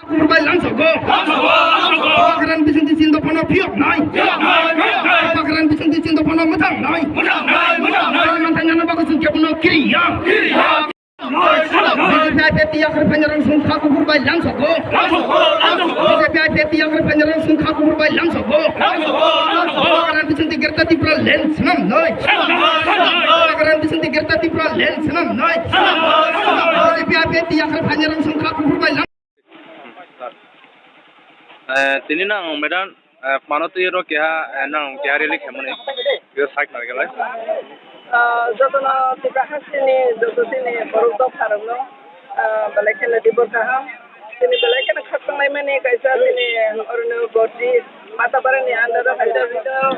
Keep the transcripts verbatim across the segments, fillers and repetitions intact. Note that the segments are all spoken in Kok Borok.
Kuphur bai lamsogo. Bubagrani bisingtwi chinta phano phiyoknai. Bubagrani bisingtwi chinta phano mwthangnai. Manthai nana bagwi chwng kebono kiriya. B J P I P F T yakarwi phainairok chwng kha kuphur bai lamsogo. B J P I P F T yakarwi phainairok chwng kha kuphur bai lamsogo. Bubagrani bisingtwi Greater Tripura land swnamnai. Bubagrani bisingtwi Greater Tripura land swnamnai. B J P I P F T yakarwi phainairok chwng kha kuphur bai lam- Eh, tini nang, madam, eh, mano twi ro keha, eh, nang keha rally khaimani. Yo sak na gele. Ah, jotono Tripura hasteni joto tini borok dopharokno, ah, belai kheno dibor kaham. Tini belai kheno khakchanglaimani kaisa tini oroni goti Matabarani under o kaisa regional,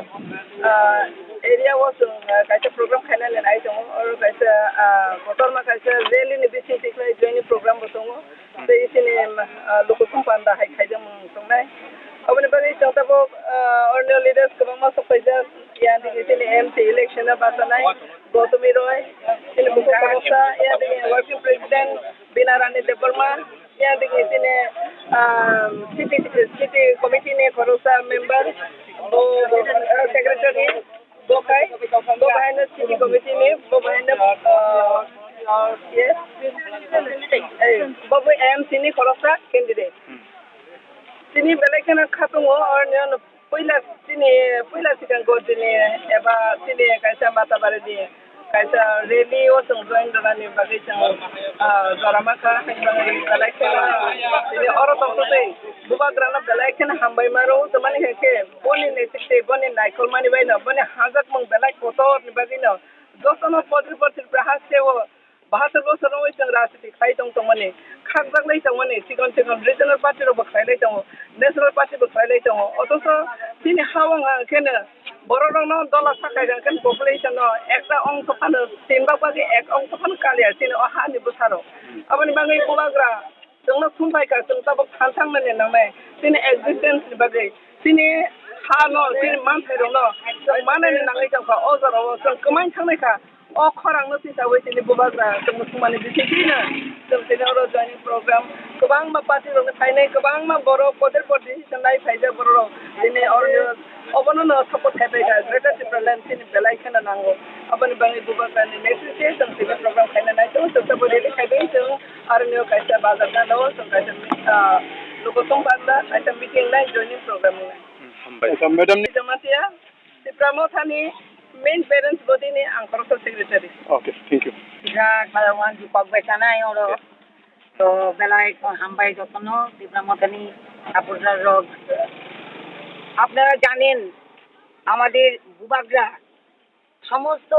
ah, area o chwng, ah, kaisa program khainani nai tongo. Oro kaisa, ah, kotorma kaisa rally ni bising tikhlai joini program bo tongo. Tei chini, ah, lukusong panda hai khaijak mung tongnai. Aboni bagwi chwng tabuk, ah, oroni leaders kwbangma sok paijak. Yang digi chini M C election o bachanai Gotami Roy, chini bukhuk khoroksa, yang digi working president Bina Rani Debbarma, yang digi chini, ah, city, city committee ni khoroksa member, bo, ah, secretary, bo khai, bo khai no city committee ni, bo khai no, ah, yes, eh, bo bo M C ni khoroksa candidate. Chini belai kheno khatungo, oroni ano puila chini, puila sikang go chini eba chini kaisa Matabarani kaisa rally o chwng join rwnani bagwi chwng, ah, jora mankha, hai bagwi belai kheno chini oro tongtwtwi Bubagrano belai kheno hambai maro, tamani hinkhe boni netrite, boni naikolmani baino, boni hajakmung belai kotorni bagwino jotono podri podri Tripura hasteo bahatur bosor wngwi chwng rajniti khlai tong tongmani, khakjaklai tongmani, chikon chikon regional party rokbo khlailai tongo, national party bo khlailai tongo. Othocho chini ha-o wngkha kheno borok rokno dola sakai rang khe population no ekta ongkho phano tin bak bagwi ek ongkho phano kaliya chini o hani bwsarok. Aboni bagwi Bubagra chwngno sumpai kha, chwng tabuk phan thangmani nangnai chini existence ni bagwi, chini ha no, chini manthai rok no chwng manani nangwi tongkha. O jora o chwng kwmai thangnai kha. O khorang no twi sawi tini Bubagra chwng muchungmani bisingtwi no chwng tini oro joining program kwbangma party rok ni phainai, kwbangma borok kotor kotor decision lai phaijak borok rok tini oro obono no support khai pai kha. Greater Tipraland tini belai kheno nango, aboni bagwi Bubagra ni netrite chwng tini program khaina nai tongo, chwng tabuk rally khai bai chwng aro nio kaisa bazar gana o chwng kaisa, ah, lukusong bazar kaisa meeting lai joining program wngnai. Hambai. Acha, madam ni Jamatia. Tipra Mothani main parents body ni ang khoroksa secretary. Okay, thank you. Sida kalawan jupak bai sanai oro. To belai ko hambai jotono Tipra Mothani supporter rok. আপনারা জানেন, আমাদের বুবাগরা সমস্ত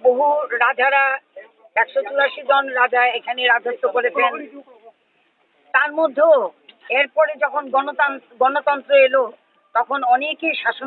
বহু রাজারা, একশো চুরাশি জন রাজা এখানে রাজত্ব করেছেন। তার মধ্যেও এরপরে যখন গণতান-, গণতন্ত্র এলো, তখন অনেকেই শাসন